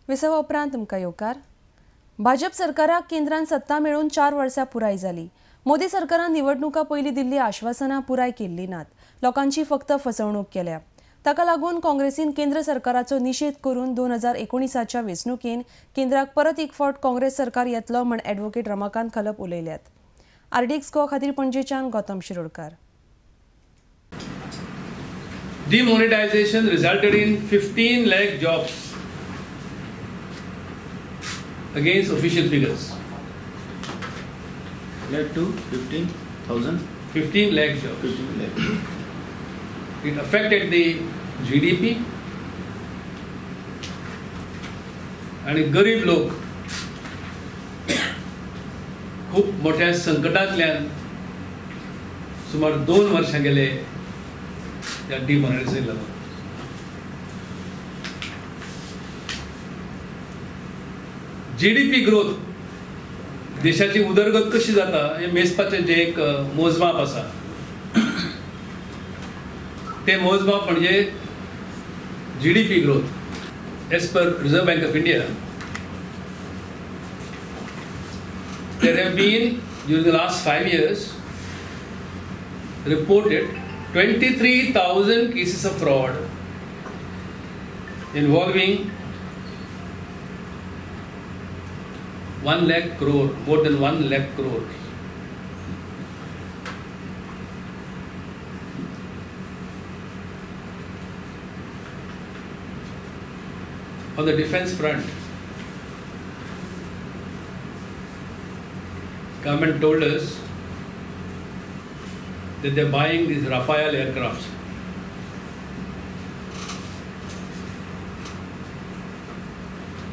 विसवा उपरांत तुमकां येवकार. भाजप सरकाराक केंद्रान सत्ता मेळोवन 4 वर्सां पुराय जाली. मोदी सरकारान निवडणुका पयलीं दिल्ली आश्वासनां पुराय केल्ली नात. लोकांची फक्त फसवणूक केल्या. ताका लागून काँग्रेसीन केंद्र सरकाराचो निशेध करून 2019च्या वेंचणुकेन केंद्राक परत एक फावट काँग्रेस सरकार येतलो म्हण ॲडव्होकेट रमाकांत खलप उलयल्यात. आरडीएक्स गोवा खातीर पणजेच्यान Gautam Shirodkar. Demonetization resulted in 15 lakh jobs against official figures. Led to 15,000? 15 lakh jobs. 15 lakh. It affected the GDP आणि गरीब लोक खूप मोठ्या संकटांतल्यान सुमार 2 वर्सां गेले त्या डिमॉनिटायझेशन लागून. जीडीपी ग्रोथ, देशाची उदरगत कशी जाता हे मेजपाचें जें एक मोजमाप आसा तें मोजमाप म्हणजे GDP growth. As per Reserve Bank of India, there have been during the last 5 years reported 23,000 cases of fraud involving 1 lakh crore, more than 1 lakh crore. On the defense front, government told us that they're buying these Rafale aircrafts.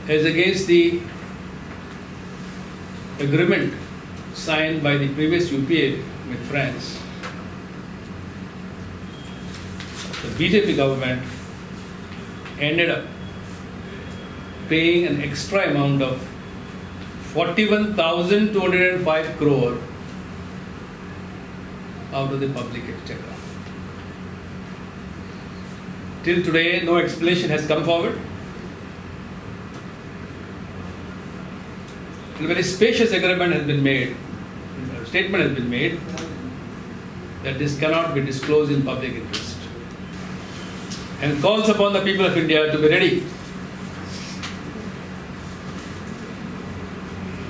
As against the agreement signed by the previous UPA with France, the BJP government ended up paying an extra amount of 41,205 crore out of the public exchequer. Till today, no explanation has come forward. A very spacious agreement has been made, a statement has been made that this cannot be disclosed in public interest, and calls upon the people of India to be ready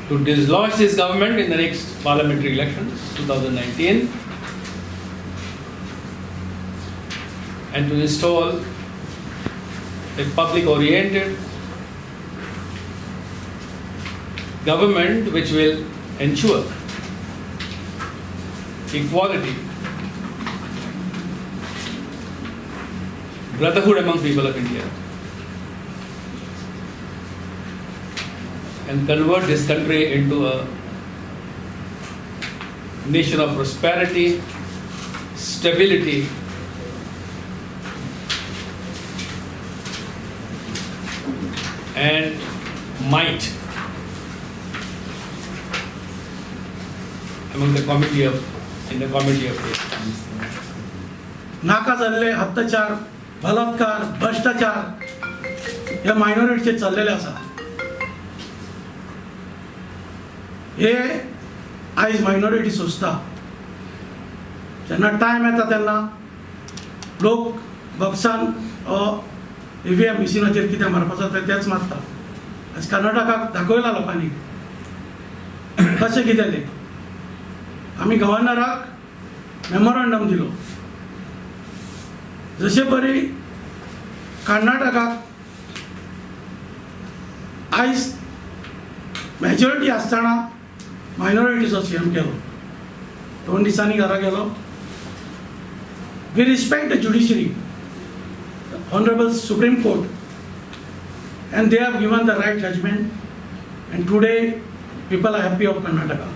to dislodge this government in the next parliamentary elections, 2019, and to install a public-oriented government which will ensure equality, brotherhood among people of India, and convert this country into a nation of prosperity, stability, and might among the community of, in the community of nations. नाका जाल्ले अत्याचार, बलात्कार, भ्रष्टाचार हे मायनॉरिटीचेर चल्लेले आसा. हे आयज minority सोंसता. जेन्ना टायम येता तेन्ना लोक बॉक्सान EVM मिशिनाचेर कितें मारपाचो तें तेच मारता. आयज कर्नाटकाक दाखयलां लोकांनी कशें कितें तें. आमी गव्हर्नराक मेमोरंडम दिलो, जशे परी कर्नाटकाक आयज मेजॉरिटी आसतना मायनॉरिटीचो CM केलो. 2 दिसांनी घरा गेलो. We respect the judiciary, honourable Supreme Court, and they have given the right judgement, and today people are happy of Karnataka.